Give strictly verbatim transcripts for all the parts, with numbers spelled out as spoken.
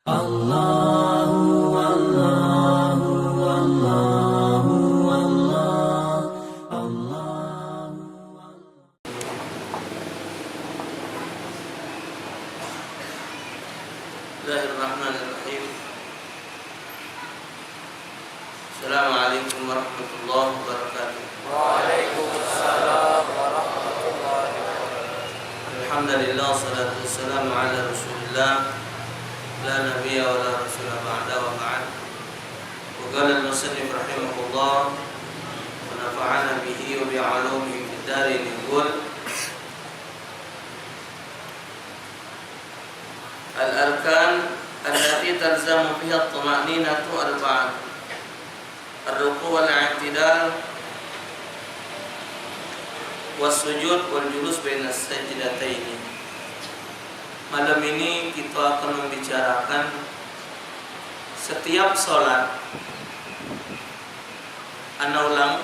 Allahu, Allahu, Allahu, Allah, Allahu. Bismillahirrahmanirrahim. Assalamualaikum warahmatullahi wabarakatuh. Waalaikumsalam warahmatullahi wabarakatuh. Alhamdulillah, salatu wassalamu ala Rasulillah, la nabiyya wa la rasula ba'da, wa ba'd. Wa qala al-musannif rahimahullah, wa nafa'ana bihi wa bi ulumihi fid darain, yaqul, al-arkan allati talzamu fiha at-tuma'ninatu arba'ah. Ar-ruku' wal i'tidal was sujud wal julus bainas sajdataini. Malam ini kita akan membicarakan setiap sholat. Ana ulang,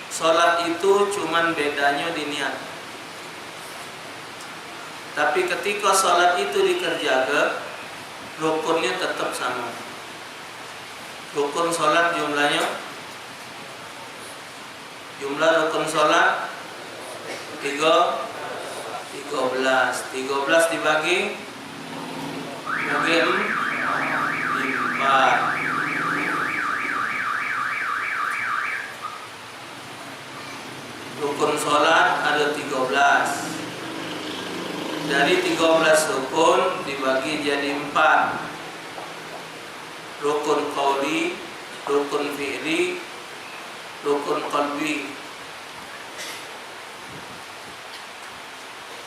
sholat itu cuman bedanya di niat. Tapi ketika sholat itu dikerjakan, rukunnya tetap sama. Rukun sholat jumlahnya, jumlah rukun sholat tiga, tiga belas. Tiga belas dibagi, bagi em-, empat. Rukun sholat ada tiga belas. Dari tiga belas rukun dibagi jadi empat. Rukun qauli, rukun fi'li, rukun qalbi.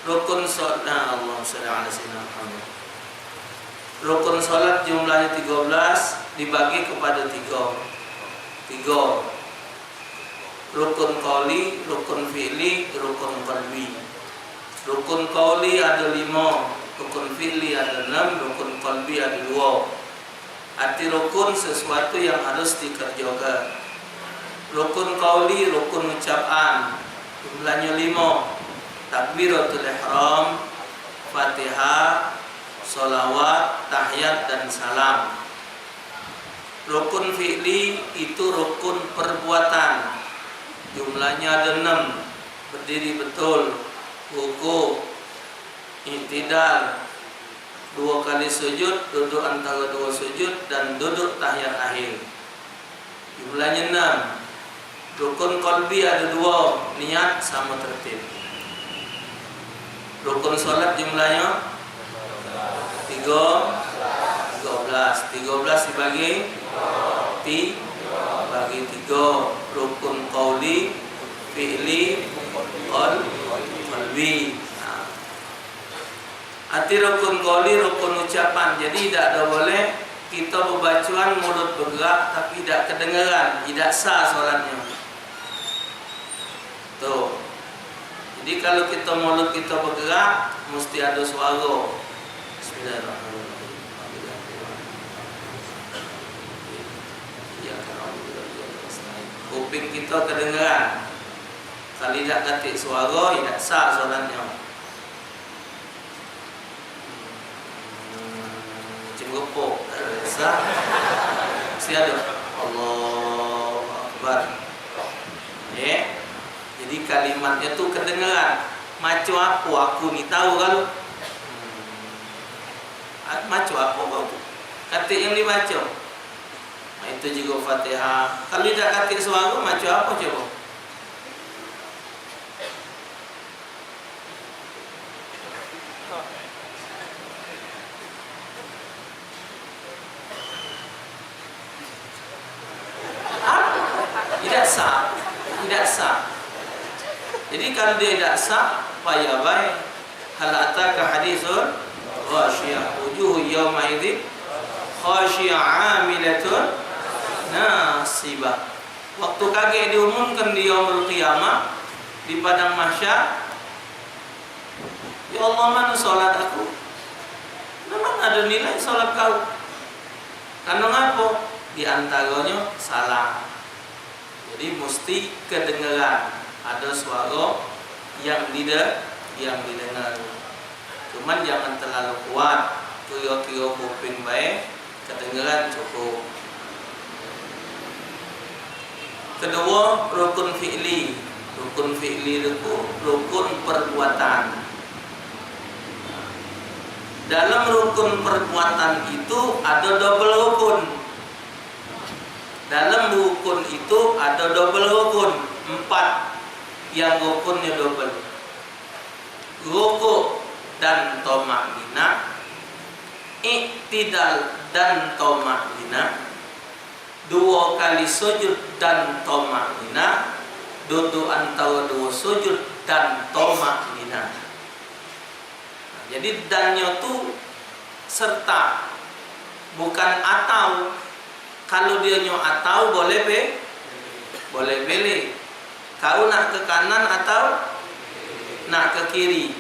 Rukun sholat, nah, Allahumma sholli ala sayyidina Muhammad. Rukun sholat jumlahnya tiga belas, dibagi kepada tiga. Tiga. Rukun qauli, rukun fi'li, rukun qalbi. Rukun qauli ada lima, rukun fi'li ada enam, rukun qalbi ada dua. Arti rukun sesuatu yang harus dikerjakan. Rukun qauli, rukun ucapan, jumlahnyo limo. Takbiratul ihram, Fatihah, sholawat, tahiyat, dan salam. Rukun fi'li itu rukun perbuatan. Jumlahnyo ada enam. Berdiri betul, ruku, i'tidal, dua kali sujud, duduk antara dua sujud, dan duduk tahiyat akhir. Jumlahnyo enam. Rukun qalbi ada dua, niat sama tertib. Rukun sholat jumlahnyo tiga, tiga belas. Tiga belas dibagi ti-, bagi tiga. Rukun qauli, fi'li, qal-, qalbi. Nah. Ati rukun qauli, rukun ucapan. Jadi, idak ado boleh kito bebacoan mulut begerak tapi idak kedengeran, idak sah solatnyo. Tuh. Jadi, kalu kito mulut kito begerak, mesti ado suaro. Bismillahirrahmanirrahim. Kuping kito kedengeran. Kalu idak katik suaro, idak sah solatnyo. Macam gepok. Sah. Mesti ado. Allahu Akbar. Ye. Jadi kalimatnyo tu kedengeran. Maco apo aku ni, tau kalu? Hmm. Maco apo kau tu? Katik yang dibaco. Nah, itu jugo Fatihah. Kalu idak katik suaro, maco apo cobo? Idak sah. Idak sah. Jadi, kalu dio idak sah, payah bae. Hal ataka haditsul ghasyiyah. Wujuhu yawma idzin khasyiyah 'amilatun nasibah. Waktu kagek diumumkan di Yaumul Qiyamah, di Padang Mahsyar, "Ya Allah, mano solat aku? Nah, mano ado nilai solat kau?" Kareno ngapo? Di antaronyo salah. Jadi, musti kedengeran, ado suaro yang dide-, yang didengar. Cuman jangan terlalu kuat. Kiro-kiro kuping bae, kedengeran cukup. Kedua, rukun fi'li. Rukun fi'li itu rukun perbuatan. Dalam rukun perbuatan itu ada double rukun. Dalam rukun itu ada double rukun, empat yang rukunnya double. Rukuk dan tomakninah, iktidal dan tomakninah, dua kali sujud dan tomakninah, duduk antara dua sujud dan tomakninah. Jadi dannyo tu serta, bukan atau. Kalu dionyo atau, boleh be, boleh pilih. Kau nak ke kanan atau nak ke kiri?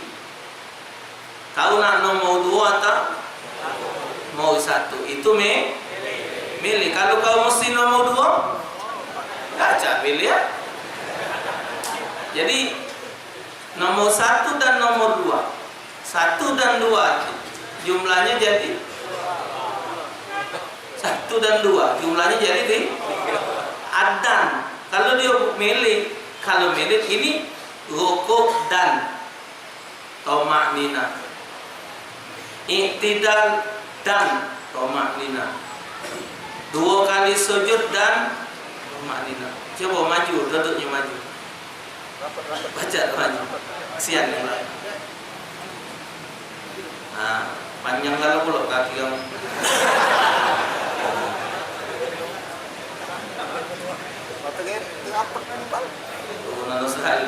Kau nak nomor dua atau nomor satu? Itu me, milih. Kalu kau mesti nomor dua, dak cak pilih ya. Jadi nomor satu dan nomor dua. Satu dan dua jumlahnya jadi satu dan dua jumlahnya jadi ti-, adan. Kalau dia milih, kalau milih ini rukuk dan tomakninah, iktidal dan tomakninah, dua kali sujud dan tomakninah. Coba maju, duduknya maju. Baca doanya. Kesian yang lain. Nah, panjang galo pulo kaki kamu. Mata kayak tengah pet kan, Bang? Oh, nano sekali.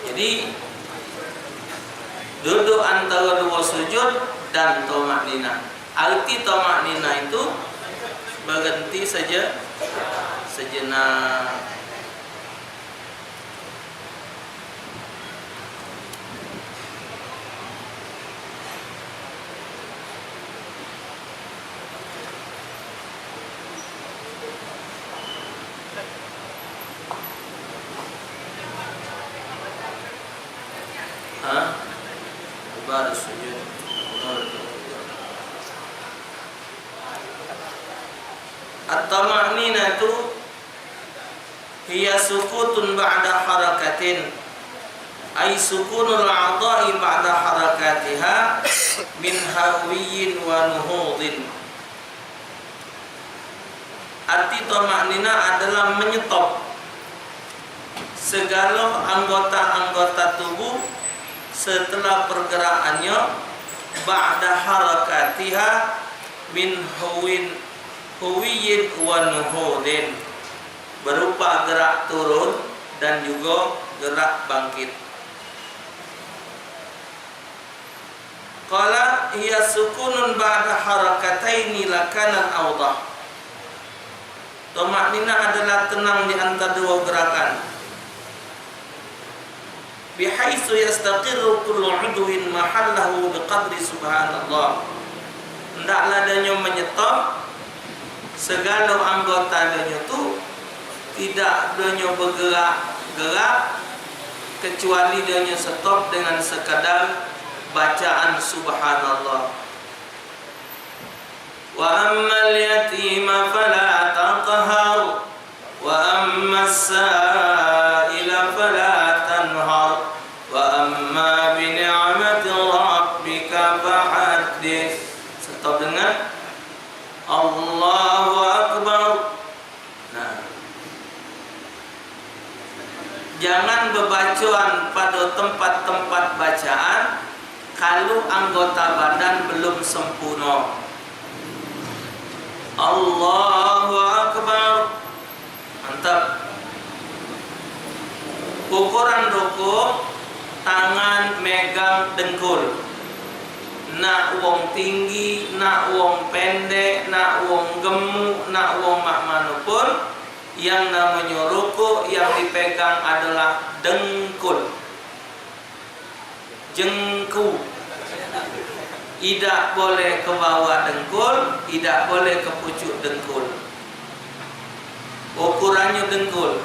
Jadi, duduk antara dua sujud dan tomakninah. Arti tomakninah itu berhenti saja, sejenak. Ha? Baru sujud. At-tama'ninatu hiya sukutun ba'da harakatin, ay sukunul a'dha'i ba'da harakatiha min harwiyyin wa nuhudin. Arti tamakninah adalah menyetop segalo anggota-anggota tubuh setelah pergerakannya, ba'da harakatiha min huwin, huwiyyin wa nuhudin, berupa gerak turun dan juga gerak bangkit. Qala hiya sukunun ba'da harakataini lakanal awdah. Tamakninah adalah tenang di antara dua gerakan. Bihaitsu yastaqirru kullu udwin mahallahu biqadri subhanallah. Hendaklah denyo menyetop segalo anggota denyo tu, tidak denyo begerak-gerak, kecuali denyo setop dengan sekadar bacaan subhanallah. Wa ammal yatima fala taqhar, wa ammas sa'ila fala tanhar, wa amma bi ni'mati rabbika fahaddits. Setop dengan Allahu Akbar. Nah, jangan bebacoan pada tempat-tempat bacaan kalu anggota badan belum sempurna. Allahu Akbar. Mantap. Ukuran rukuk, tangan megang dengkul. Nak wong tinggi, nak wong pendek, nak wong gemuk, nak wong mak mano pun, yang namonyo rukuk yang dipegang adalah dengkul. Jengku. Idak boleh ke bawah dengkul, idak boleh ke pucuk dengkul. Ukurannyo dengkul.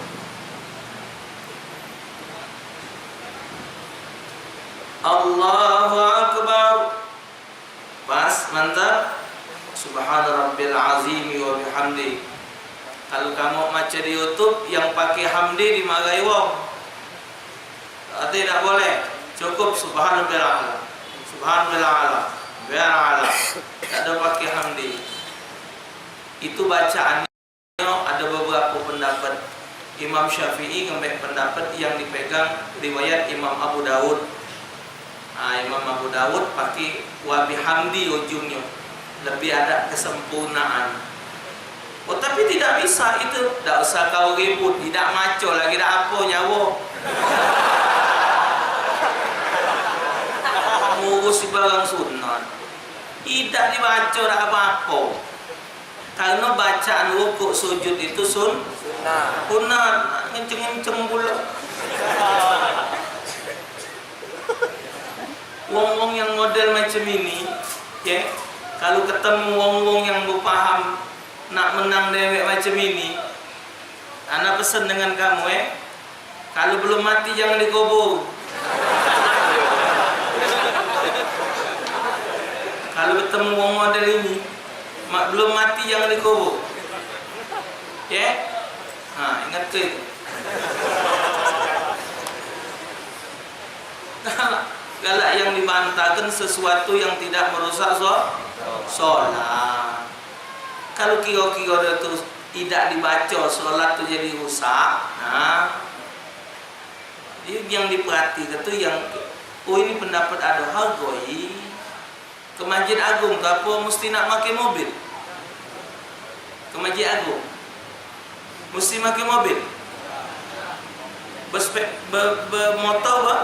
Allahu Akbar. Pas, mantap. Subhana Rabbil Azim wa bihamdi. Kalu kamu maca di YouTube, yang pakai hamdi dimarahi wong. Berarti dak boleh. Cukup Subhana Rabbil A'la. Subhana Rabbil A'la. Rabbil A'la. Dak ada pakai hamdi. Itu bacaan. Ada beberapa pendapat. Imam Syafi'i ngambek pendapat yang dipegang riwayat Imam Abu Daud. Ha, Imam Abu Daud pakai wa bihamdi ujungnya. Lebih ada kesempurnaan. Oh, tapi tidak bisa itu. Dak usah kau ribut. Idak maco lagi dak apa nyawa. Ngurus barang sunat. Idak dibaco dak apa-apa. Karena bacaan rukuk sujud itu sun-, Sunnah. Sunat. Ngenceng-ngenceng pula. Wong-wong yang model macam ini, ya, kalau ketemu wong-wong yang bepaham nak menang dewek macam ini, ana pesen dengan kamu, eh. Kalu belum mati jangan dikubur. Kalu betemu wong model ini, mak belum mati jangan dikubur. Ye? Ha, ingat tu itu. Galak, galak yang dibantahkan sesuatu yang tidak merusak so-, solat. Kalu kiro-kiro dah tu idak dibaco, solat tu jadi rusak. Nah, jadi yang diperhatikan tu yang, oh, ini pendapat ado hargoi. Ke Masjid Agung tu apa mesti nak make mobil? Ke Masjid Agung. Mesti make mobil. Berspe-, be-, bemotor, ba?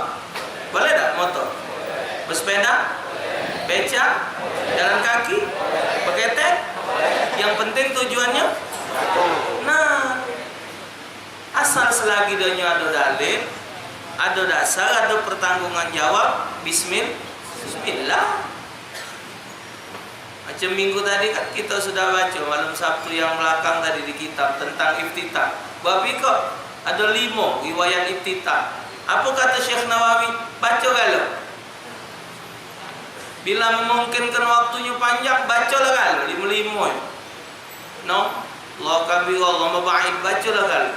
Boleh tak motor? Bersepeda? Beca? Jalan kaki? Beketek? Yang penting tujuannya? Nah, asal selagi dia ada dalil, ada dasar, ada pertanggungan jawab, bismil-, bismillah. Macam minggu tadi kan kita sudah baca, malam Sabtu yang belakang tadi di kitab tentang iftitah. Babi kok ada lima riwayat iftitah. Apa kata Syekh Nawawi? Baca galo. Bila memungkinkan waktunya panjang, bacalah galo lima-lima. No, Allah kabir, Allah mabaid, bacalah galo.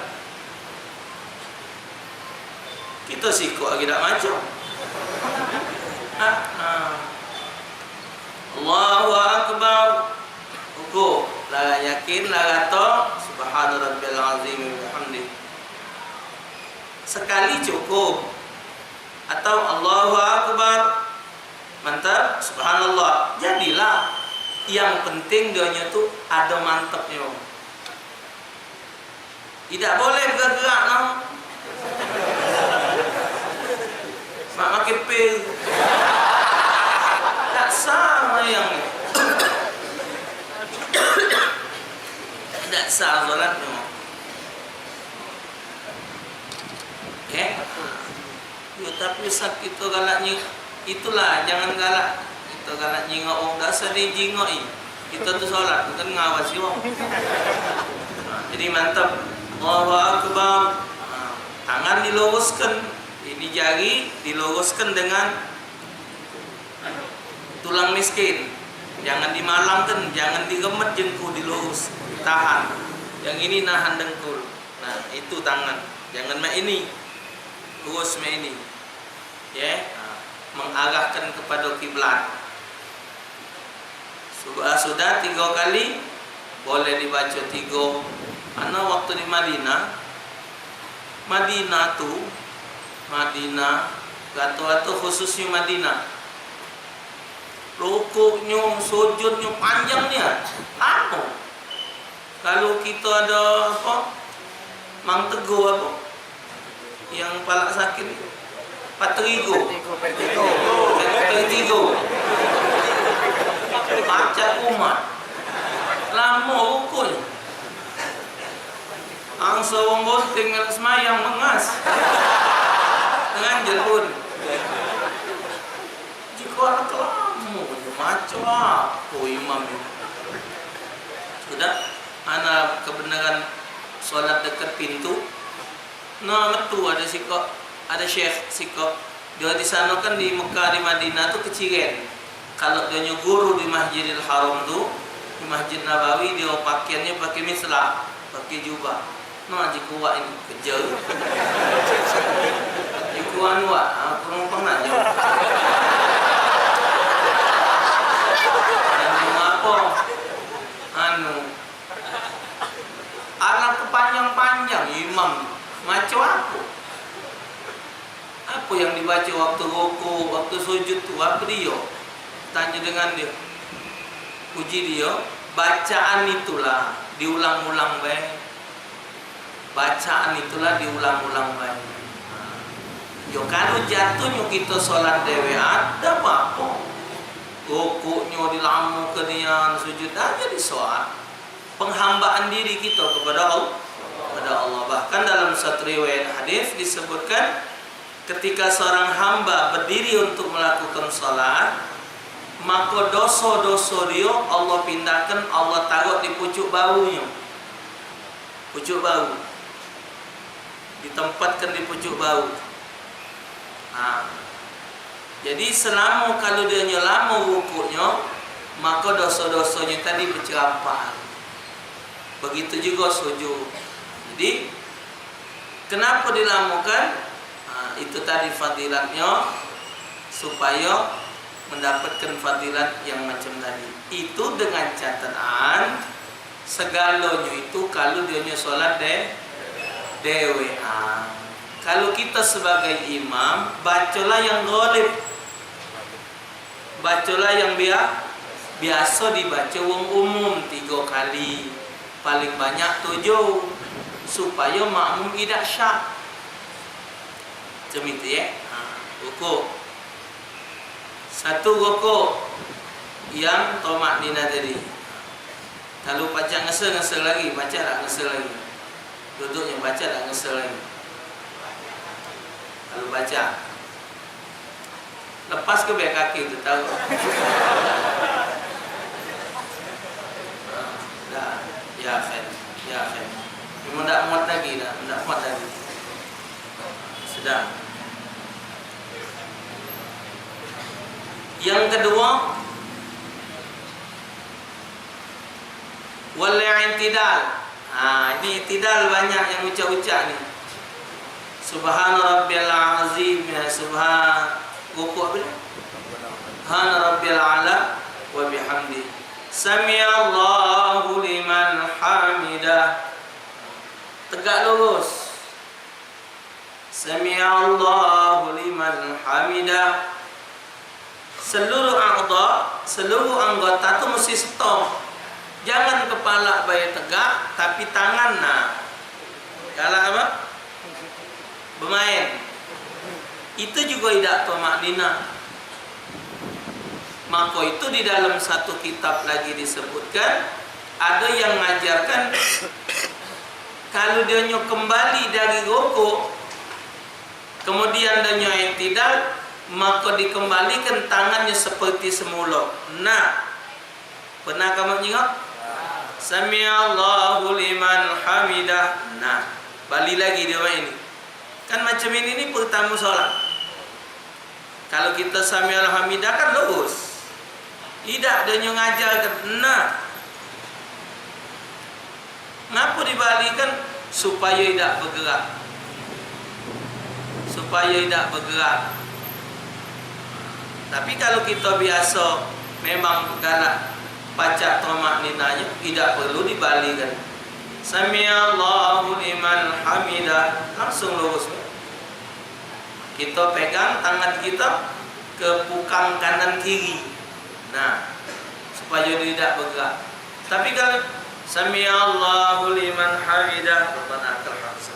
Kita sikok lagi dak maco. Ha, ha. Allahu Akbar. Rukuk. Lah yakin, lah gato. Subhana Rabbil Azim wa bihamdi. Sekali cukup. Atau Allahu Akbar. Mantap. Subhanallah. Jadilah. Yang penting doanya tu ada mantapnya. Idak boleh bergerak, no. Mak makin pil. Tak sah yang ni. Tak sah solat ni. Okey. Yo, tapi Ustaz, kita galak nyingok. Itulah, jangan galak. Kita galak nyingok wong, dak usah dijingoki. Kita tu solat, bukan ngawasi wong. Nah, jadi mantap. Allahu Akbar. Nah, tangan diluruskan. Ini jari diluruskan dengan tulang miskin. Jangan dimalangkan, jangan diremet jengku, dilurus. Tahan. Yang ini nahan dengkul. Nah, itu tangan. Jangan mak ini. Lurus mak ini. Ya, ha, mengarahkan kepada kiblat. Sudah, sudah tiga kali, boleh dibaca tiga. Karena waktu di Madinah, Madinah tu, Madinah, gato-gato khususnya Madinah. Rukuknyo, sujudnyo panjang nian. Lamo. Kalu kito ado apo? Mang Teguh apo? Yang palak sakit ni. Patrigo. Vertigo, vertigo. Vertigo. Pacak kumat. Lamo rukun. Angsa wong bonting ngan semayang mengas. Nganjel pun. Jiko anak lamo, maco apo imam ni? Sudah, ana kebenaran solat dekat pintu. Nah, metu ada sikok, ada syekh sikok. Dio di sano kan, di Mekah, di Madinah tu keciren. Kalo dio nyo guru di Masjidil Haram tu, di Masjid Nabawi, dio pakaiannyo pakai mizlah, pakai jubah. Nah, ji kuat ini, kejer. Ji kuat ni, wak. Ah, penumpang nak jauh. Anu apo? Anu. Anak kepanjang-panjang imam. Maco apo? Apo yang dibaco waktu rukuk, waktu sujud tu? Apo dio? Tanyo dengan dio. Uji dio, bacaan itulah diulang-ulang bae. Bacaan itulah diulang-ulang bae. Yo, kalu jatuhnyo kito solat dewean, dak apo-apo. Rukuknyo dilamo ke nian, sujud, dak jadi solat. Penghambaan diri kito kepada Allah, kepada Allah. Bahkan dalam satu riwayat hadis disebutkan, ketika seorang hamba berdiri untuk melakukan salat, maka doso-doso dio Allah pindahkan, Allah taruh di pucuk baunyo. Pucuk bahu. Ditempatkan di pucuk bahu. Ha. Jadi, selamo kalu dio nyo lamo rukuknyo, maka doso-dosonyo tadi becerampah. Begitu jugo sujud. Jadi, kenapo dilamokan? Ha, itu tadi fadilatnyo, supayo mendapatkan fadilat yang macam tadi. Itu dengan catatan, segalonyo itu kalu dio nyo solat de-, dewean. Kalu kito sebagai imam, bacolah yang ghalib. Bacolah yang bia-, biaso dibaco wong umum tigo kali, paling banyak tujuh, supayo makmum idak syak. Macam itu, ye. Ha, rukuk. Satu rukuk yang tumakninah tadi. Kalu pacak ngesel, ngesel lagi, pacak dak ngesel lagi? Duduknyo pacak dak ngesel lagi? Kalu pacak, lepas ke be kaki tu, tahu? Dah, ya khair, ya khair. Cuma dak muat lagi, dah, dak muat lagi. Sudah. Yang kedua, wal i'tidal. Ha, ini i'tidal banyak yang ucak-ucak ni. Subhana rabbiyal azim, ya, subhan-, rukuk apa dia? Subhana rabbiyal a'la wa bihamdi. Sami'allahu liman hamidah. Tegak lurus. Sami'allahu liman hamidah. Seluruh a'dha, seluruh anggota tu mesti stop. Jangan kepala bae tegak, tapi tangan, nah, galak apa? Bemain. Itu jugo idak tumakninah. Mako itu di dalam satu kitab lagi disebutkan, ado yang ngajarkan, kalu dio nyo kembali dari rukuk, kemudian dio nyo i'tidal, mako dikembalikan tangannyo seperti semula. Nah, pernah kamu nyingok? Sami'allahu liman hamidah. Nah, bali lagi dio main ni. Kan macam ini ni pertama solat. Kalu kito sami'allahu liman hamidah kan lurus. Idak, dio nyo ngajarkan, nah. Ngapo dibalikan? Supayo idak begerak. Supayo idak begerak. Tapi kalu kito biaso memang galak pacak tumakninah nyo, idak perlu dibalikan. Sami'allahu liman hamidah, langsung lurus. Kito pegang tangan kito ke pukang kanan kiri. Nah, supayo dio idak begerak. Tapi kalu sami'allahu liman hamidah, Rabbana lakal hamd,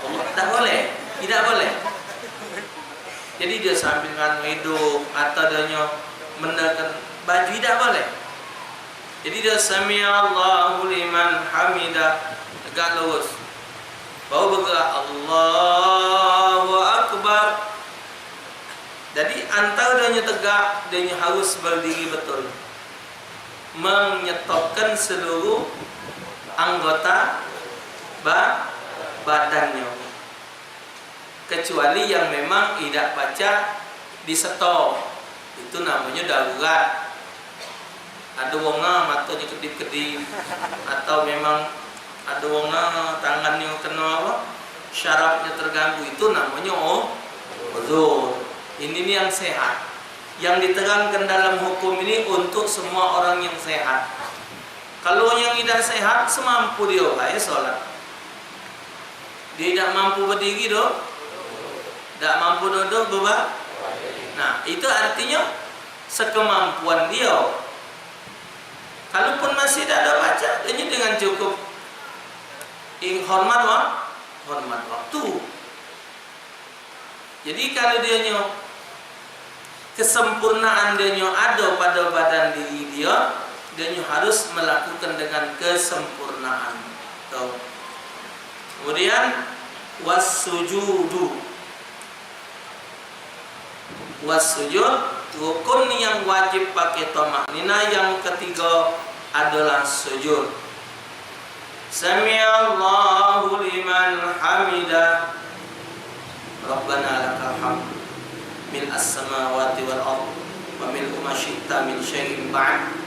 Allah, tak boleh, tidak boleh. Jadi dio sambil nganu idup atau dio nyo menekan baju, idak boleh. Jadi dio sami'allahu liman hamidah, tegak lurus. Baru begerak, Allahu Akbar. Jadi antara dio nyo tegak, dio nyo harus berdiri betul. Menyetopkan seluruh anggota ba-, badannyo. Kecuali yang memang idak pacak diseto, itu namonyo darurat. Ado wonga matonyo kedip-kedip, atau memang ado wonga tangannyo keno apo, syarafnyo terganggu, itu namonyo u-, uzur. Ini ni yang sehat. Yang diterangkan dalam hukum ini untuk semua orang yang sehat. Kalu yang idak sehat, semampu dio bae sholat. Dio idak mampu berdiri, do. Dak mampu duduk, beba-, nah, itu artinyo sekemampuan dio. Kalaupun masih dak ado pacak, dio dengan cukup ing-, hormat wa-, hormat waktu. Jadi, kalu dionyo kesempurnaan dionyo ado pada badan diri dio, dionyo harus melakukan dengan kesempurnaan. Tuh. Kemudian, wassujudu. Wassujud, rukun yang wajib pakai tumakninah yang ketiga adalah sujud. Sami'allahu liman hamidah. Rabbana lakal hamd. Mil'as samawati wal ard. Wa mil'u ma syi'ta min syai'in ba'd.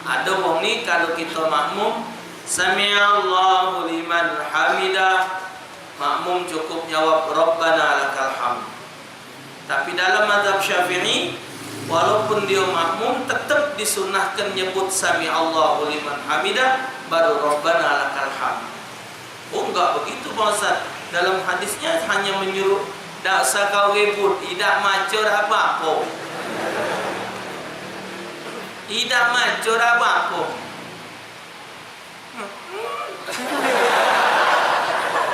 Ado wong ni, kalu kito makmum, "Sami'allahu liman hamidah", makmum cukup jawab, "Rabbana lakal hamd". Tapi dalam mazhab Syafi'i, walaupun dio makmum, tetep disunahkan nyebut "Sami'allahu liman hamidah", baru "Rabbana lakal hamd". Oh, enggak begitu, Pak Ustaz. Dalam hadisnya hanya menyuruh, "Dak usah kau ribut, idak maco dak apo-apo. Idak maco dak apo-apo."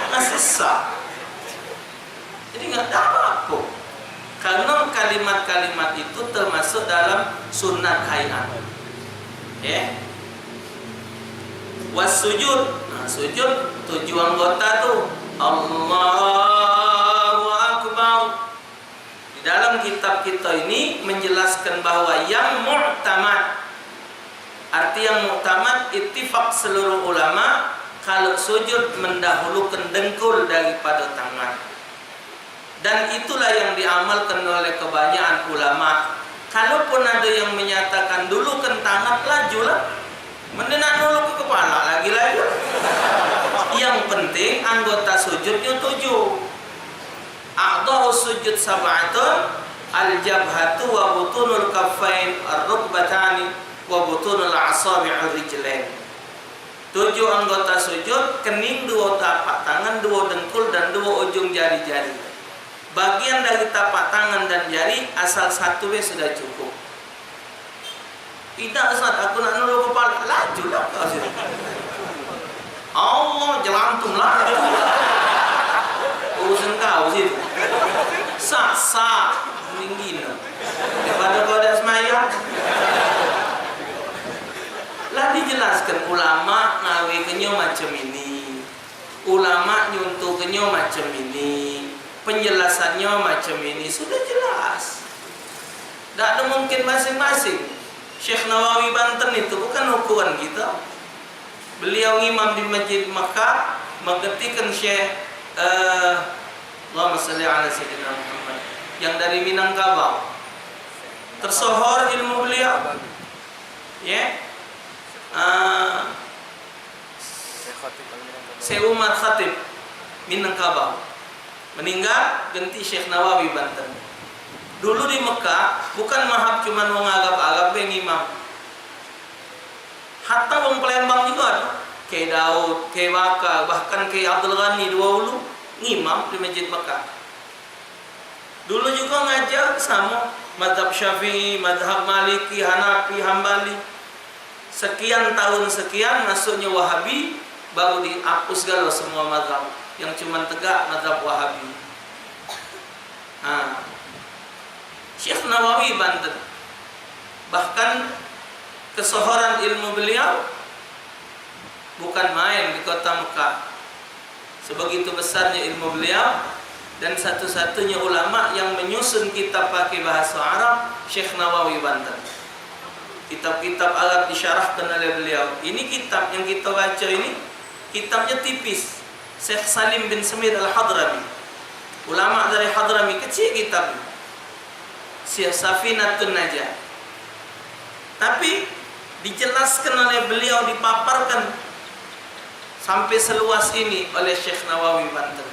Masih sah. Jadi, enggak ada apa-apa. Karena kalimat-kalimat itu termasuk dalam sunat hai'at. Ya. Was sujud. Nah, sujud tujuh anggota tu. Allahu Akbar. Di dalam kitab kita ini menjelaskan bahwa yang mu'tamad, arti yang mu'tamad, ittifaq seluruh ulama, kalau sujud mendahulukan dengkul daripada tangan. Dan itulah yang diamalkan oleh kebanyakan ulama. Kalaupun ada yang menyatakan dulukan tangan, lajulah. Mending nak nuluk ke kepala lagi, laju. Yang penting anggota sujudnya tujuh. A'dha'us sujud sab'atun, al-jabhatu wa butunul kaffain, ar-rukbatani wa butunul asabi'ir rijlain. Tujuh anggota sujud, kening, duo tapak tangan, duo dengkul, dan duo ujung jari-jari. Bagian dari tapak tangan dan jari, asal satu be sudah cukup. Idak, Ustaz, aku nak nuluk kepala. Lajulah kau situ. Allah, jelantung laju. Urusan kau situ. Sah, sah. Mending gino. Daripada kau dak semayang. Lah dijelaskan ulama ngawekenyo macam ini. Ulama nyuntuhkenyo macam ini. Penjelasannyo macam ini. Sudah jelas. Dak ada mungkin masing-masing. Syekh Nawawi Banten itu bukan ukuran kita. Beliau ngimam di Masjid Mekah, menggantikan Syekh, eh, Allahumma salli ala Sayyidina Muhammad, yang dari Minangkabau. Tersohor ilmu beliau. Ya. Eh, Syekh Umar Khatib, Minangkabau. Meninggal, ganti Syekh Nawawi Banten. Dulu di Mekah, bukan mahap cuman wong Arab-Arab be ngimam. Hatta wong Palembang juga ada. Kiai Daud, Kiai Bakar, bahkan Kiai Abdul Ghani Dua Ulu ngimam di Masjid Mekah. Dulu juga ngajar sama mazhab Syafi'i, mazhab Maliki, Hanafi, Hambali. Sekian tahun sekian masuknya Wahabi, baru dihapus galo semua mazhab. Yang cuman tegak mazhab Wahabi. Ha. Syekh Nawawi Banten. Bahkan kesohoran ilmu beliau bukan main di kota Mekah. Sebegitu besarnya ilmu beliau, dan satu-satunya ulama yang menyusun kitab pakai bahasa Arab, Syekh Nawawi Banten. Kitab-kitab Arab disyarahkan oleh beliau. Ini kitab yang kita baca ini, kitabnya tipis. Syekh Salim bin Semir Al-Hadrami. Ulama dari Hadrami, kecil kitab, Syekh Safinatun Najah. Tapi dijelaskan oleh beliau, dipaparkan sampai seluas ini oleh Syekh Nawawi Banten.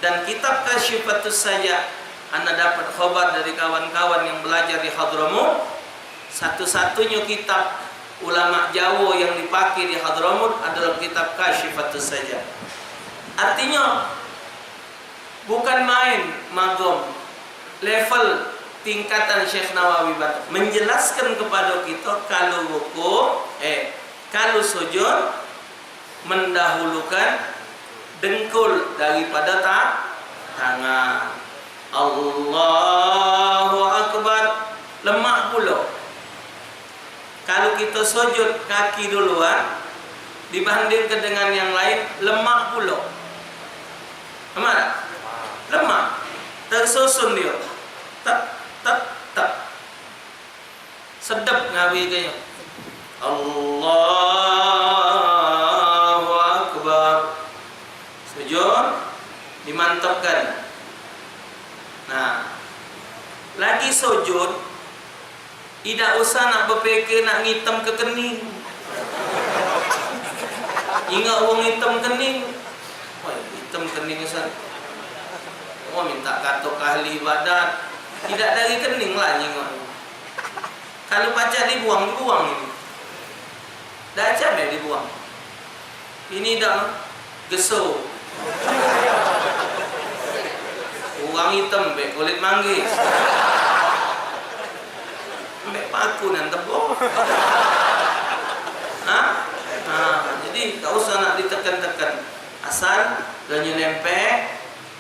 Dan kitab Kasyifatus Saja, ana dapat khobar dari kawan-kawan yang belajar di Hadramaut, satu-satunya kitab ulama Jawa yang dipakai di Hadramaut adalah kitab Kasyifatus Saja. Artinya, bukan main magom level tingkatan Syekh Nawawi Banten. Menjelaskan kepada kita, kalau rukuk, eh, kalau sujud, mendahulukan dengkul daripada ta-, tangan. Allahu Akbar. Lemak pula. Kalau kita sujud, kaki duluan, dibandingkan dengan yang lain, lemak pula. Lemak tak? Lemak. Tersusun dia. Tep, tep, tep. Sedap ngawi ke. Allahu Akbar. Sujud, dimantapkan. Nah, lagi sujud, idak usah nak bepikir nak ngitem ke kening. Ingat wong item kening. Wah, item kening, Ustaz. Oh, minta katuk ahli ibadat. Idak dari kening lah nyingok. Kalau pacak dibuang, dibuang ini. Dak cam ya dibuang. Ini dah geso. Urang item be kulit manggis. Ambek paku nan tebok. Hah? Nah, jadi tak usah nak ditekan-tekan. Asal dah nyu nempel,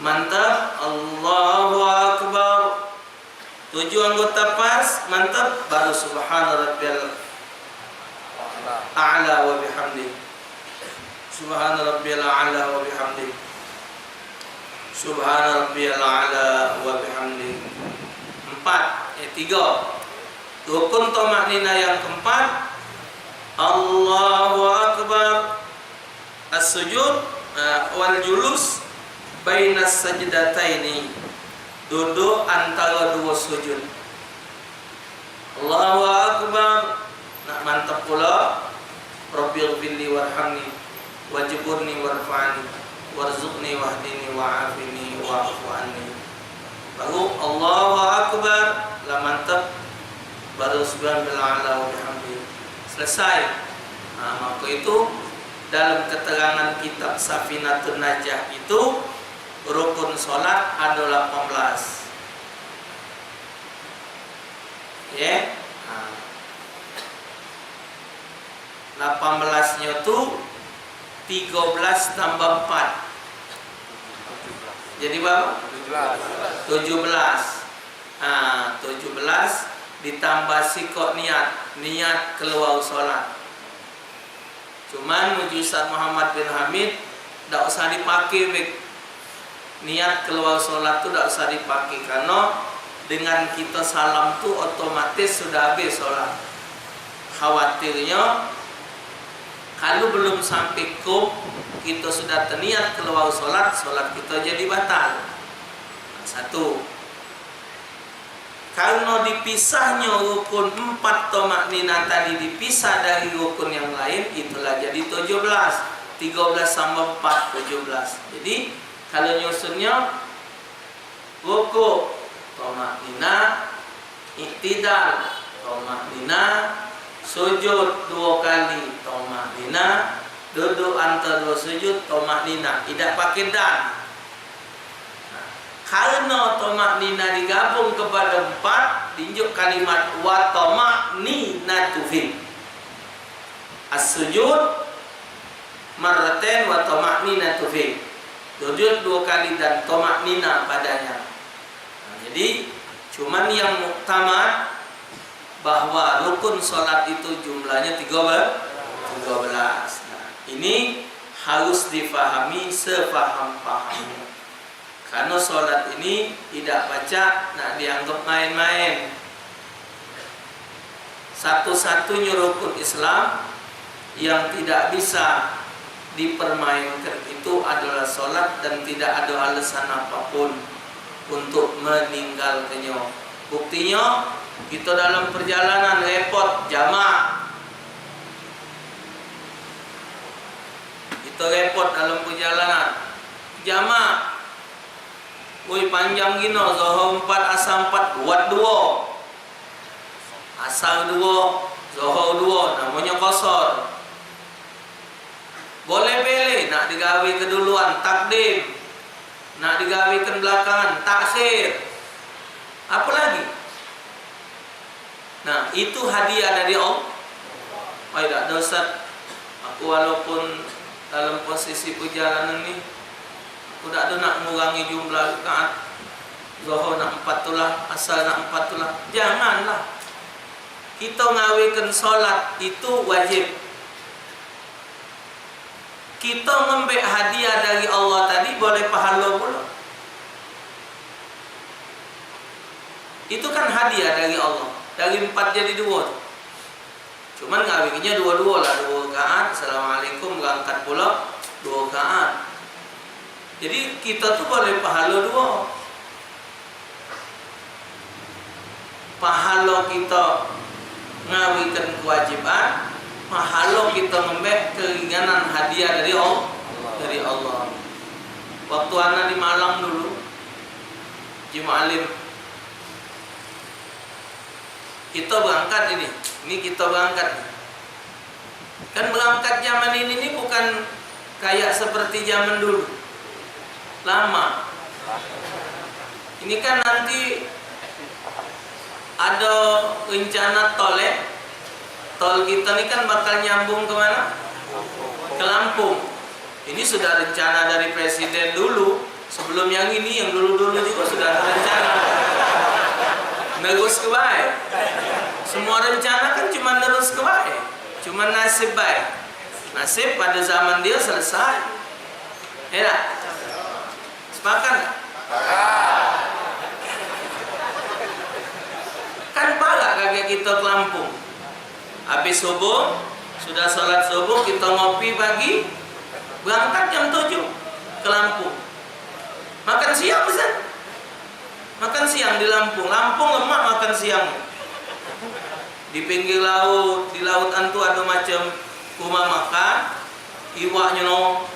mantap, Allahu Akbar. Tujuh anggota pas, mantap, baru subhana rabbiyal a'la wa bihamdi. Subhana rabbiyal a'la wa bihamdi. Subhana rabbiyal a'la wa bihamdi. Empat, eh, tiga. Rukun tumakninah yang keempat, Allahu Akbar. As-sujud, eh, wal julus bainas sajdataini. Duduk antara dua sujud. Allahu Akbar. Nak mantap pula. Rabbighfirli warhamni wajburni warfa'ni warzuqni wahdini wa'afini wa'fu anni. Baru Allahu Akbar, lah mantap. Baru subhanallah wa bihamdi. Selesai. Nah, maka itu dalam keterangan kitab Safinatun Najah itu rukun solat ada lapan belas. Ya. Nah. Lapan belasnyo tu tiga belas tambah empat. Jadi berapa? Tujuh belas. Tujuh belas. Ha, tujuh belas ditambah sikok niat, niat keluar solat. Cuman uji Ustaz Muhammad bin Hamid, dak usah dipake, Bik. Niat keluar solat tu dak usah dipake, karno dengan kita salam tu otomatis sudah habis solat. Khawatirnyo, kalu belum sampe kum, kita sudah teniat keluar solat, solat kita jadi batal. Satu. Karno dipisahnyo rukun empat tumakninah tadi dipisah dari rukun yang lain, itulah jadi tujuh belas. Tiga belas tambah empat, tujuh belas. Jadi, kalu nyusunnyo, rukuk, tumakninah, iktidal, tumakninah, sujud duo kali, tumakninah, duduk antara duo sujud, tumakninah. Idak pake dan. Karno tumakninah digabung kepada empat, dinjuk kalimat wa tumakninatu fi. As-sujud marratain wa tumakninatu fi. Sujud duo kali dan tumakninah padanya. Nah, jadi, cuman yang muktamad bahwa rukun solat itu jumlahnyo tiga be-, tiga belas. Nah, ini harus difahami sefaham-fahamnyo. Karno solat ini idak pacak nak dianggap maen-maen. Satu-satunyo rukun Islam yang tidak bisa dipermainkan itu adalah solat dan tidak ada alasan apapun. untuk meninggalkannya. Buktinya, kita dalam perjalanan repot jamak. Kita repot dalam perjalanan jamak. Woi, panjang gino, Zohor empat, Asar empat, buat duo. Asar duo, Zohor duo, namonyo qasar. Boleh pilih, nak digawe keduluan, takdim. Nak digawe ke belakangan, takhir. Apa lagi? Nah, itu hadiah dari Allah. Ai, dak ado, Ustaz. Aku walaupun dalam posisi perjalanan ni, aku dak ado nak ngurangi jumlah rakaat. Zohor nak empat tulah, Asar nak empat tulah. Janganlah. Kita ngawikan solat itu wajib. Kita ngembek hadiah dari Allah tadi boleh pahalo pulo. Itu kan hadiah dari Allah. Dari empat jadi duo tu. Cuman ngawinnya duo-duo lah, duo rakaat, assalamualaikum, berangkat pulo, duo rakaat. Jadi kita tu boleh pahalo duo. Pahalo kita ngawikan kewajiban, pahalo kita ngembek keringanan hadiah dari Allah, dari Allah. Waktu ana di Malang dulu, Ji Mualim, kita berangkat ini, ini kita berangkat. Kan berangkat zaman ini ni bukan kayak seperti zaman dulu. Lama. Ini kan nanti ada rencana tol, ya. Tol kita ni kan bakal nyambung ke mana? Ke Lampung. Ini sudah rencana dari presiden dulu. Sebelum yang ini, yang dulu-dulu juga sudah ada rencana. Nerus ke bae. Semua rencana kan cuma nerus ke bae. Cuma nasib bae. Nasib pada zaman dia selesai. Ya tak? Sepakat tak? Kan parak kagek kita ke Lampung. Habis subuh, sudah salat subuh, kita ngopi pagi, berangkat jam tujuh ke Lampung. Makan siang, Ustaz. Makan siang di Lampung. Lampung lemak makan siang. Di pinggir laut, di laut antu ada macam rumah makan, iwaknya no.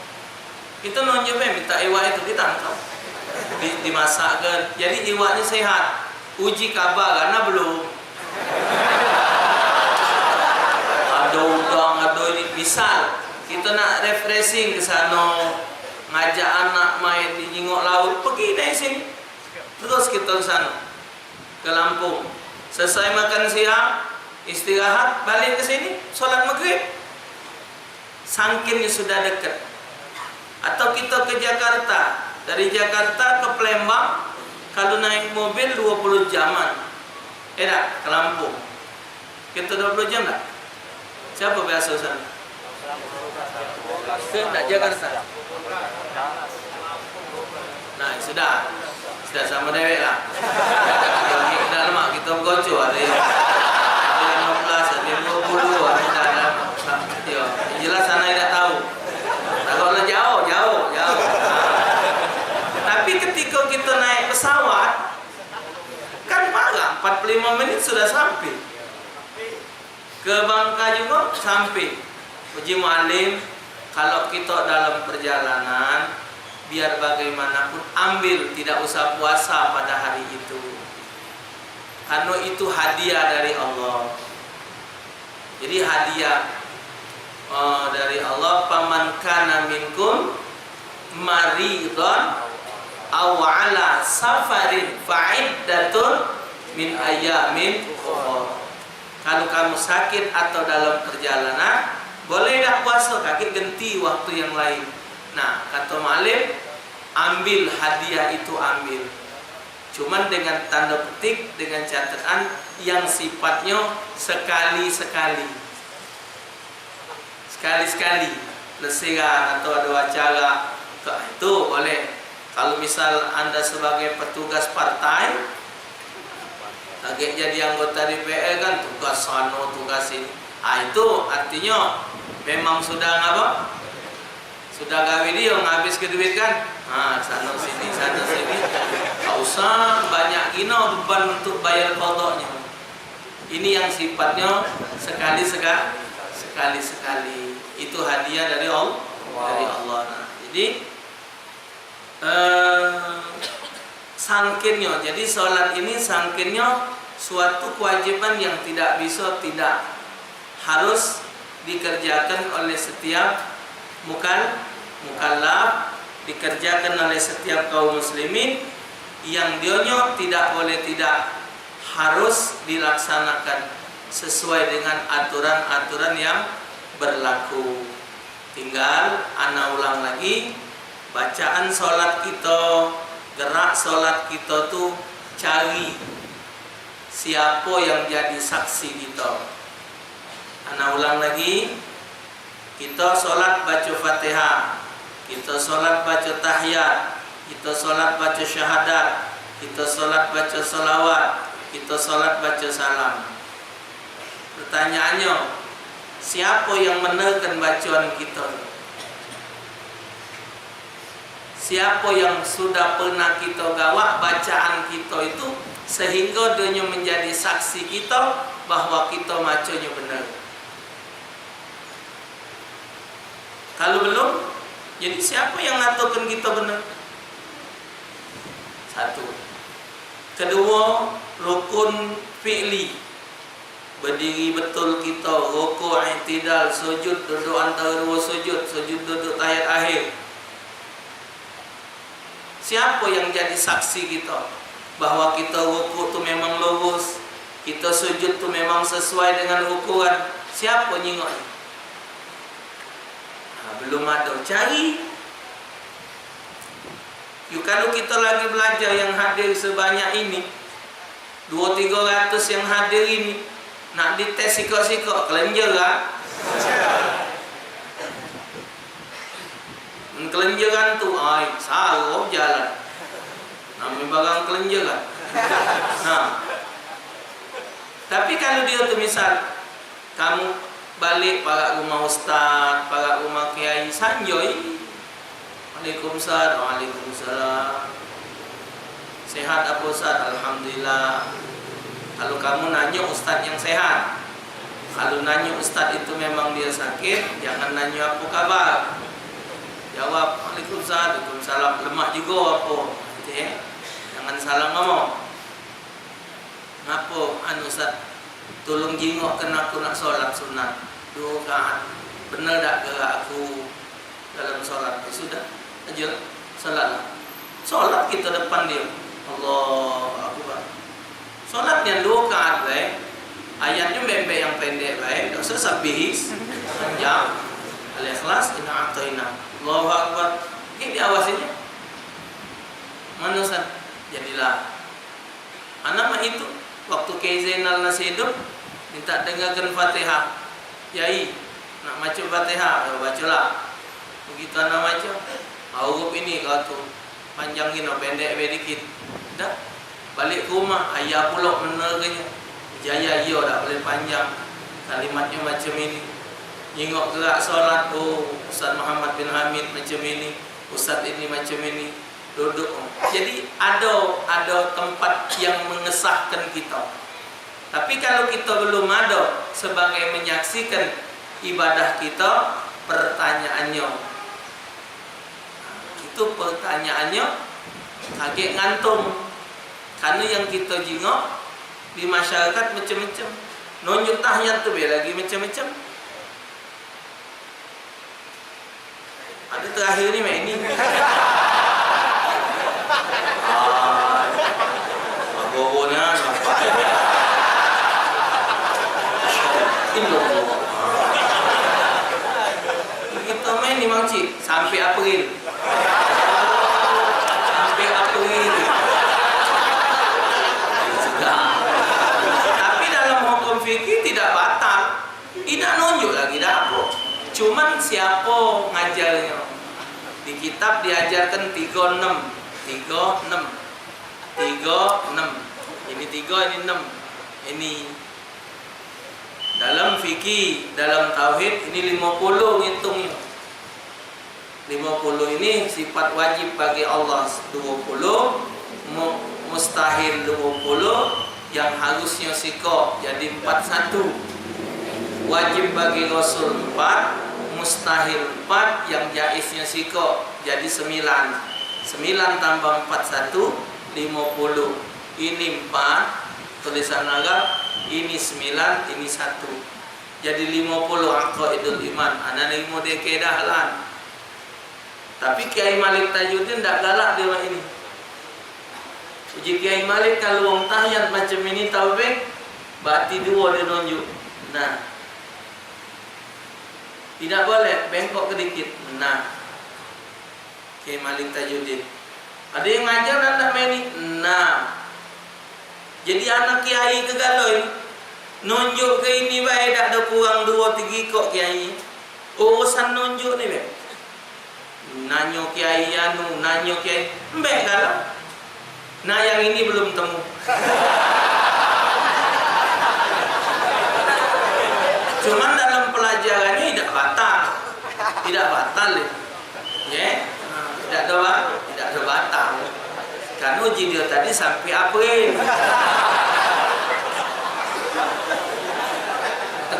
Kita nonjok be minta iwak itu ditangkap. Di, dimasakkan. Jadi iwaknya sehat. Uji kabar karena belum. Ada udang, ada ini. Misal, kita nak refreshing ke sana, ngajak anak main di nyingok laut, pergi dari sini. Terus kita ke sana, ke Lampung. Selesai makan siang, istirahat, balik ke sini, salat maghrib. Sangkin sudah dekat. Atau kita ke Jakarta, dari Jakarta ke Palembang, kalau naik mobil dua puluh jaman. Eh dak, ke Lampung. Kita dua puluh jam dak? Siapa biasa sana? Ke dak Jakarta? Nah, sudah. Sudah sama dewek lah. Dah lemak kita begoco hari. Hari lima belas, hari dua puluh, hari dah, dah. Yo, yang jelas sana tidak tahu. Takut lah jauh, jauh, jauh. Tapi ketika kita naik pesawat, kan parak, empat puluh lima menit sudah sampai. Ke Bangka juga sampai. Uji Mualim, kalau kita dalam perjalanan, biar bagaimanapun ambil, tidak usah puasa pada hari itu. Karena itu hadiah dari Allah. Jadi hadiah, eh, dari Allah, "Faman kana minkum maridan aw ala safarin fa iddatun min ayyamin ukhra." Kalau kamu sakit atau dalam perjalanan, boleh dak puasa, kagek genti waktu yang lain. Nah, kata Mualim, ambil hadiah itu, ambil. Cuman dengan tanda petik, dengan catatan yang sifatnya sekali-sekali. Sekali-sekali lesiran atau ada acara, ke, itu boleh. Kalau misal anda sebagai petugas partai, kagek jadi anggota D P R kan, tugas sano, tugas sini. Ah, itu artinya memang sudah ngapa? Sudah gawe dia ngabiske duit kan? Ha, sano sini, sano sini. Dosa banyak gino beban untuk bayar qadanya. Ini yang sifatnya sekali seka-, sekali-sekali. Itu hadiah dari Allah, dari Allah. Nah, jadi, eh, sangkinnyo. Jadi, salat ini sangkinnyo suatu kewajiban yang tidak bisa, tidak harus dikerjakan oleh setiap mukal-, mukallaf, dikerjakan oleh setiap kaum muslimin, yang dionyo tidak boleh, tidak harus dilaksanakan sesuai dengan aturan-aturan yang berlaku. Tinggal ana ulang lagi, bacaan solat kito, gerak solat kito tu cari siapo yang jadi saksi kito. Ana ulang lagi, kito solat baco Fatihah, kito solat baco tahiyat, kito solat baco syahadat, kito solat baco salawat, kito solat baco salam. Pertanyaannyo, siapo yang benerkan bacoan kito? Siapo yang sudah pernah kito gawak bacaan kito itu, sehinggo dionyo menjadi saksi kito bahwa kito maconyo bener? Kalu belum, jadi siapo yang ngatokan kito bener? Satu. Keduo, rukun fi'li. Bediri betul kito, rukuk, i'tidal, sujud, duduk antara duo sujud, sujud duduk tahiyat akhir. Siapo yang jadi saksi kito bahwa kito rukuk tu memang lurus, kito sujud tu memang sesuai dengan ukuran? Siapo nyingok? Nah, belum ado. Cari. Yuk, kalu kito lagi belajar yang hadir sebanyak ini, duo tigo ratus yang hadir ini, nak dites sikok-sikok, kelenjer kan? Men kelenjeran tu, ai, saro jalan. Namo barang kelenjeran. Nah, tapi kalu dio tu misal, kamu balek parak rumah ustaz, parak rumah kiai, sanjoi. Waalaikumsalam, waalaikumsalam. Sehat apo ustaz? Alhamdulillah. Kalu kamu nanyo ustaz yang sehat. Kalu nanyo ustaz itu memang dio sakit, jangan nanyo apo kabar. Jawab, "Waalaikumsalam." "Waalaikumsalam." Lemak jugo apo? Gitu ya. Jangan salah ngomong. Ngapo, anu, Ustaz, tolong jingokkan aku nak solat sunat duo rakaat. Bener dak gerak aku dalam solat? Ya sudah, aja solatlah. Solat kita depan dia. Allahu Akbar. Solat yang duo rakaat bae. Ayatnya bembek yang pendek bae, dak usah sabihis panjang. Al-Ikhlas, Inna A'thaina. Allahu Akbar. Ini diawasinya. Mana Ustaz? Jadilah. Anak mak itu, waktu Kiai Zainal masih hidup, minta dengarkan Fatihah. "Yai, nak maco Fatihah." "Yo, bacolah." Begitu anak maco, "Ah, huruf ini kau tu, panjang gino, pendek be dikit." Dah, balik ke rumah, ayah pulok menerkanya. Jaya, iyo, dak boleh panjang. Kalimatnya macam ini. Nyingok gerak solat, oh, Ustaz Muhammad bin Hamid macam ini, Ustaz ini macam ini. Duduk. Jadi, ado, ado tempat yang mengesahkan kita. Tapi kalu kita belum ado sebagai menyaksikan ibadah kita, pertanyaannya, itu pertanyaannya agek ngantung. Karena yang kita jingok di masyarakat macam-macam. Nunjuk tahiyat tu be lagi macam-macam. Ada terakhir ni, Mek, ini. Ah, agogonya nampak. Illallah. Kita main ni, Mang Cik, sampai April. Sampai April. Sudah. Tapi dalam hukum fikih tidak batal. Idak nunjuk lagi dah apo. Cuman siapo ngajarnyo? Di kitab diajarkan tigo enam, tigo enam, tigo enam. Ini tigo, ini enam. Ini dalam fikih, dalam tauhid, ini limo puluh ngitungnyo. Limo puluh ini sifat wajib bagi Allah, duo puluh Mu-, mustahil duo puluh, yang harusnyo sikok, jadi empat satu. Wajib bagi Rasul empat, mustahil empat, yang jaiznyo sikok, jadi sembilan. Sembilan tambah empat satu, limo puluh. Ini empat, tulisan Arab, ini sembilan, ini satu. Jadi limo puluh aqaidul iman. Ana limo deke dah lan. Tapi Kiai Malik Tajuddin dak galak dio mak ini. Uji Kiai Malik, kalu wong tahiyat macam ini tau be, berarti duo dio nunjuk. Nah. Tidak boleh, bengkok kedikit. Nah. Kiai Malik Tajuddin. Ado yang ngajar dak mak ini? Nah. Jadi anak kiai ke galo ini, nunjuk ke ini bae dak ado kurang duo tigi kok kiai. Urusan nunjuk ni be. Nanyo kiai anu, nanyo kiai, embek galo. Nah, yang ini belum temu. Cuman dalam pelajarannya tidak batal. Tidak batal ya. Ye? Tidak ada ba-, tidak ada batal. Kan uji dia tadi sampai April.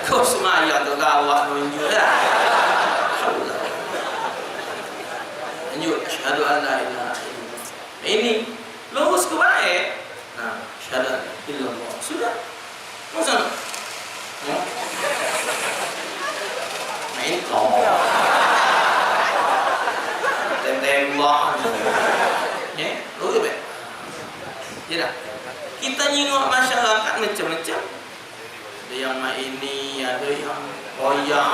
Terus maya tu gawat nunjuk ya. Lanjut. Asyhadu an la ilaha illallah. Ini lurus ke bae. Nah, syahadat illallah. Sudah. Masa? Ya. Main kau. Tembak. Ya, lu gitu. Ya dah. Kita nyingok masyarakat macam-macam. Ada yang mak ini, ada yang koyak.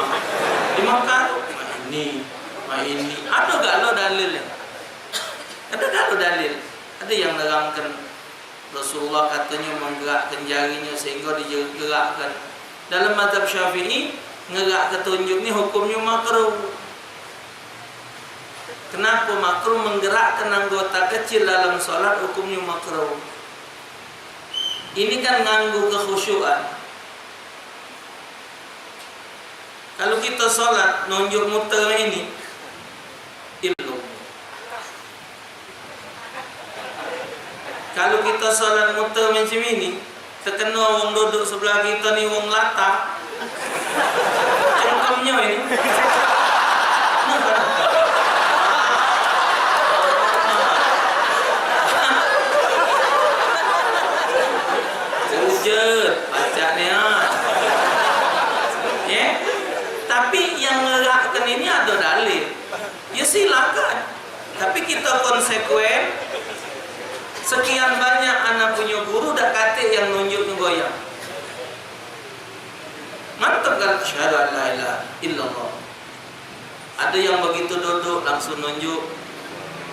Di Makkah tu, mak ini, mak ini. Ada gak lo dalil? Ada gak lo dalil? Ada yang nerangkan Rasulullah katanya menggerakkan jarinya sehingga digerakkan. Dalam mazhab Syafi'i, ngerak ke tunjuk ni hukumnya makruh. Kenapa makruh? Menggerakkan anggota kecil dalam sholat hukumnya makruh. Ini kan nganggu kekhusyuan. Kalau kita sholat nunjuk muter ini, ilmu. Kalu kito salat muter macam ini, tekeno wong duduk sebelah kito ni wong latah, cengkemnyo ini. Sujud, pacak nian. Ye? Tapi yang ngerakkan ini ada dalil. Ya silakan. Tapi kita konsekuen, sekian banyak anak punya guru dak katik yang nunjuk goyang. Mantap kan? Asyhadu an la ilaha illallah. Ada yang begitu duduk langsung nunjuk.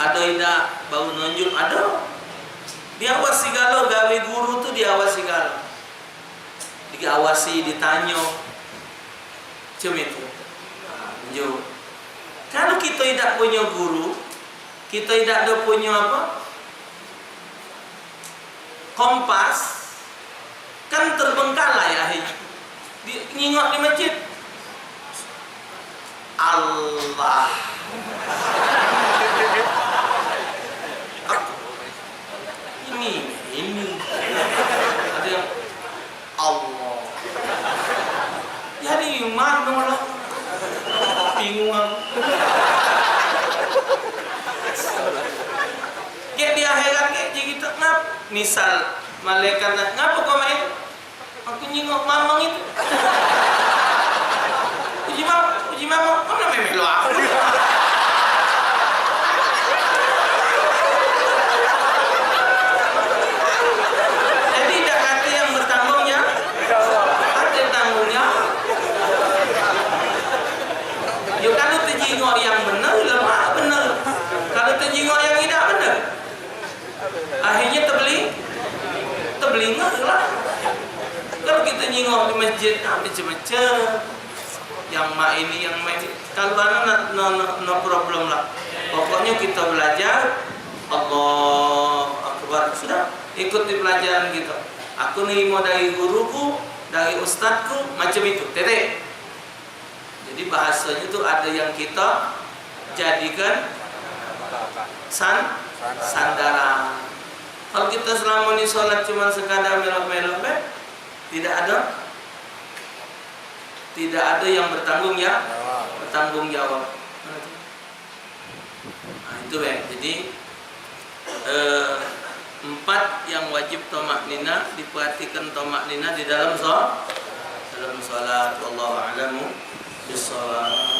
Ada idak baru nunjuk, ada. Diawasi galo, gawe guru tu diawasi galo. Diawasi, ditanyo. Cem itu. Nah, nunjuk. Kalu kito idak punyo guru, kito idak ado punyo apo? Kompas, kan terbengkalai akhirnyo. Di, ngingok di masjid. Allah. Ini, ini. Ada yang Allah. Jadi mano lah. Bingung aku. Gek di akhirat gek jadi kita ngap. Misal malaikat nak, "Ngapo kau main?" Aku nyingok mamang itu. Uji mamang, uji mamang, mana memelo aku. Jadi dak kate yang bertanggung jawab, kate tanggung jawab. Yo kalu tejingok yang bener, lemak bener. Kalu tejingok yang idak bener, akhirnyo tebeli, tebelingah lah. Kalu kito nyingok di masjid, ah, macem-macem. Yang mak ini, yang mak ini. Kalu anu, no, no, no, no problem lah. Pokoknyo kito belajar, Allahu Akbar. Sudah, ikuti pelajaran kito. Aku nerimo dari guruku, dari ustadku, macem itu. Titik. Jadi bahasanya tu ada yang kita jadikan san-, sandaran. Kalau kita selama ni sholat cuma sekadar melok-melok be, tidak ada, tidak ada yang bertanggung ya, bertanggung jawab. Nah, itu be. Jadi, eh, empat yang wajib tomak nina, diperhatikan tomak nina di dalam so-, dalam sholat. Wallahu a'lamu bissawab.